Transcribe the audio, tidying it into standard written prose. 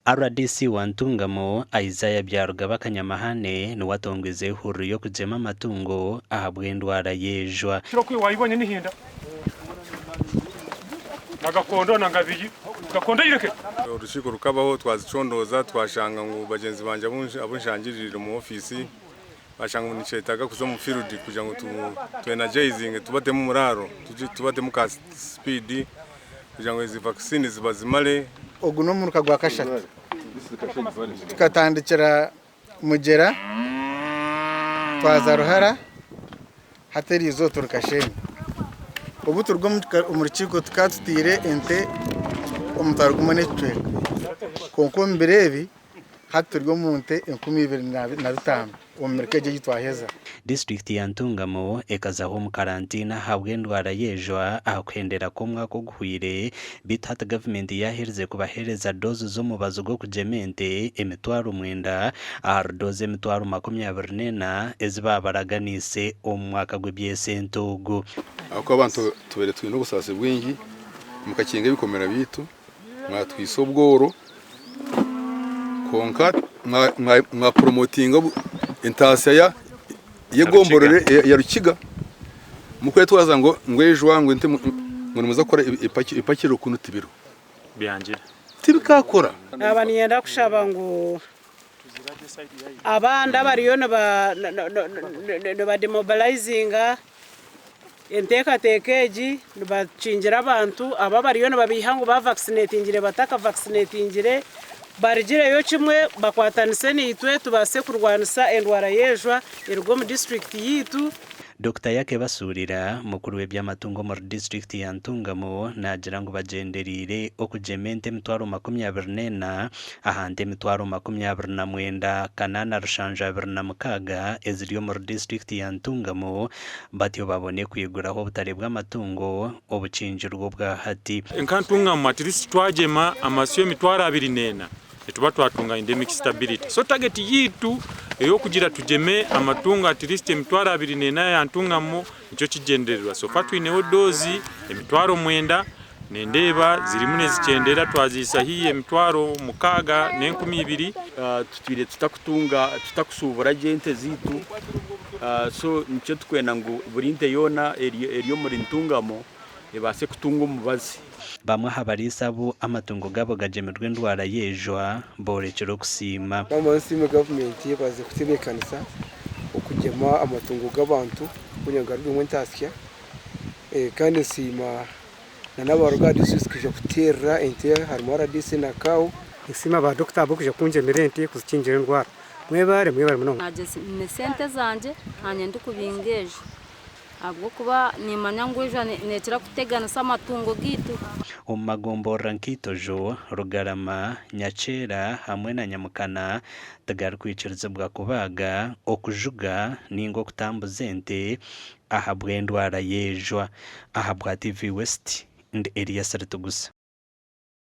Rdc wa Ntungamo, Isaiah Byarugaba Kanyamahane niwe atongwize ehururu y'okugyema amatungo ahabw'endwara y'ejwa. Wayibonye nihinda na gakondo na ngabiyi gakondo yireke. Orukiiko rukabaho, twazicondooza, twashanga ngu bagyenzi bangye abu nshangiriire omu ofiisi bashanga ngu nikyetaaga kuza omu field kugira ngu tu energizinge, tubatemu omuraaro, tubatemu ka speed kugira ngu ezi vaccine zibazimare. Ogu n'omuruka gwa kashatu. Tukatandikira Mugyera, twaza Ruhara, hati eriizooba turi Kashenyi. Obu turuga omu rukiiko tukaba tutaire ente omutwaro gumwe n'ekicweka. Kwonka omu biro ebi hati turi omu nte 2500 omu mirika egi ei twaheza. Disiturikiti ya Ntungamo ekazaho omu karantiini ahabw'endwara y'ejwa aha kuhendera kw'omwaka oguhweire beitu hati gavumenti yaaherize kubaheereza doozi z'omubazi gw'okugyema ente 9000 ahari doozi 24,000 ezi baabaraganiise omu mwaka gw'eby'esente ogu. Ahabw'okuba abantu tubaire twine obusaasi bwingi, mukakinga ebikomera byaitu, mwatwitsa obworo, kwonka mwapuromotinga entaasya y'egomborora ya Rukiga, mukwetwaza ngu ejwa ngu ente ngu nimuza kukora ipakiriro kunu tibiriho. Tibikaakora. Naaba niinyenda kushaba ngu abandi abariyo nibademobilizinga enteekateeka egi nibakingira abantu abo abariyo nibabeiha ngu baavakisinetingire batakavakisinetingire barugireyo kimwe bakwatanise naitwe tubaase kurwanisa endwara y'ejwa eruge omu disiturikiti yaitu. Dokita Yake Basuurira, mukuru w'eby'amatungo omuri disiturikiti ya Ntungamo naagira ngu bagyendereire okugyema ente 24,000 aha nte 29, 876 eziri omuri disiturikiti ya Ntungamo batyo babone kwiguraho obutare bw'amatungo obukingirwe obwa hati. Nka Ntungamo at least twagyema amasyo 24,000 nituba twatunga endemic stability. So target yaitu ey'okugira tugyeme amatungo at least 24,000 ya Ntungamo nikyo kigyendererwa. So far twineho doozi 90,000 nindeeba zirimu nizikyendera twaziisa haihi 62,000. Tutwire tutakutunga tutakushuubura gye ente zaitu so nikyo tukwenda ngu buri nte yoona eri omuri Ntungamo ebaase kutunga omubazi. Bamwe aha bariisa abu amatungo gaabo gagyemirwe endwara y'ejwa boorekire okusiima. Naamara nsiime gavumenti yebaze kutebeekanisa okugyema amatungo g'abantu kugira ngu garugwemu entaasya kandi nsiima n'abaruga aha disiturikiti kwija kuteerera ente harimu rdc na CAO. Ninsiima ba dokita ahabw'okwija kungyemera ente kuzikingira endwara. Mwebare, mwebare munonga. Naanye nyine sente zangye naanye ndikubinga ejo ahabw'okuba nimanya ngu ejo neekira kuteganisa amatungo gaitu. Omu magomborora nka Itojo, Rugarama, Nyakyera hamwe na Nyamukana tigarikwikirizibwa kubaaga, okujuga ninga okutambuza ente ahabw'endwara y'ejwa. Ahabwa TV West, ndi Elias Ritugusa.